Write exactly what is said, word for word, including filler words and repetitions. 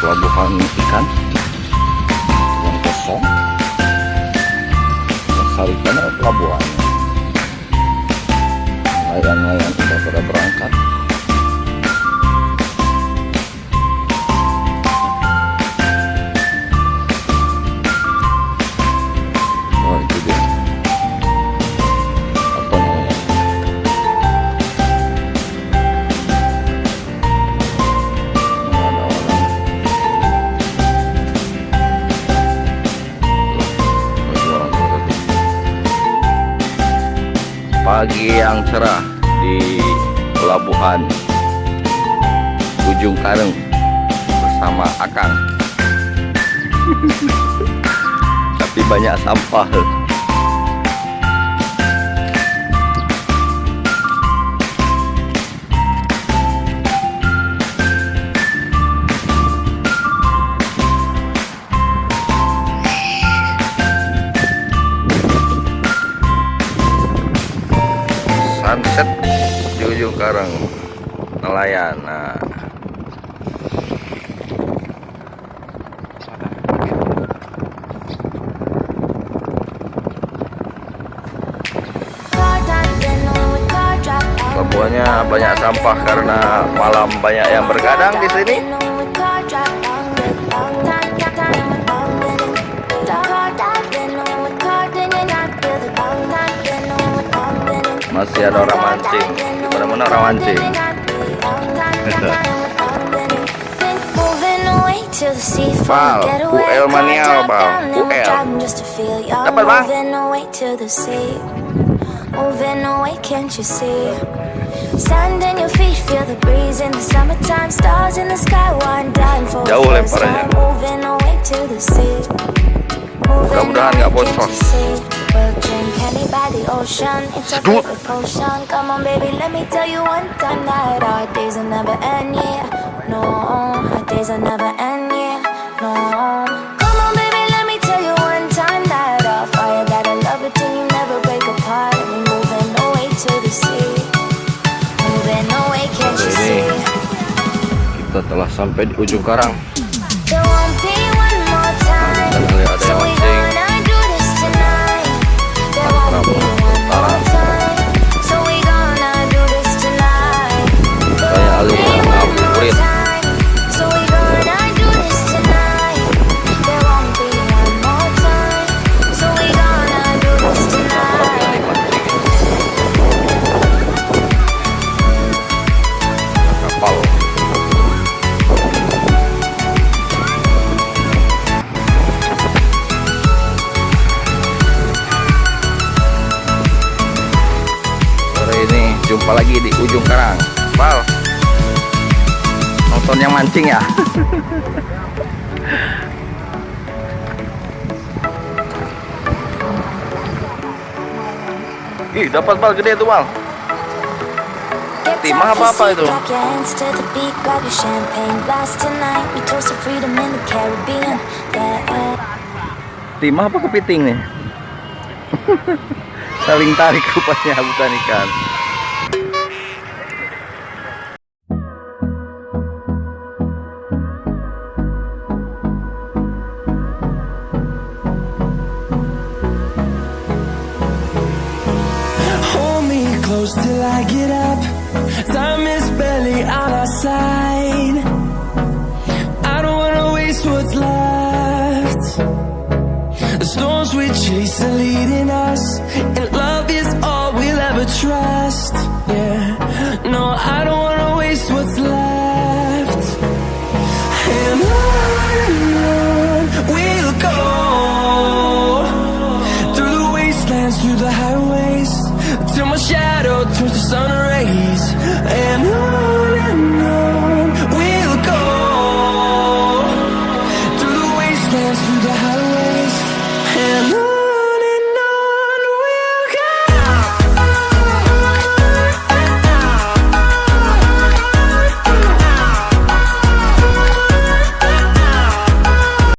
Pelabuhan ikan yang kosong. Lestarikan pelabuhan. Nelayan-nelayan udah pada berangkat. Oh, itu dia. Apa namanya? Mana ada orang? Tuh, ada orang tuh tadi. Pagi yang cerah di pelabuhan Ujung Kareng bersama Akang. Tapi banyak sampah. Sunset di Ujung Kareng nelayan. Nah. Pelabuhannya banyak sampah karena malam banyak yang bergadang di sini. Masih ada orang mancing. Di mana-mana orang mancing. Bal, U L manial, Bal. U L. Dapat, Bang? Moving away, can't you see? Sand in your feet, feel the breeze in the summertime. Stars in the sky, why I'm dying for the first time. Jauh lemparannya. Moving away to the sea. Mudah-mudahan nggak bocor. Sedut. Come on, baby, let me tell you one time that our days will never end, yeah. No, our days will never end, yeah. No. Come on, baby, let me tell you one time that our fire got a love it till you never break apart. We moving away to the sea. Moving away, can't you see? Kita telah sampai di Ujung Karang. There won't be one more time. So we gonna do this tonight. There won't be one more time. So we gonna do this tonight. There won't be one more time. So we gonna do this tonight. There won't be one more time. So we gonna do this tonight. Kapal. Sore ini jumpa lagi di Ujung Karang. Bal, nonton yang mancing ya. Ih, dapat bal gede tu, Bal. Timah apa-apa itu? Timah apa kepiting nih? Saling tarik rupanya, bukan ikan. Hold me close till I get up. Time is barely on our side. I don't wanna waste what's left. The storms we chase are leading us, and love is all we'll ever trust. Yeah, no, I don't wanna waste what's left. And on and on we'll go, through the wastelands, through the highways, till my shadow turns to sun rays. And on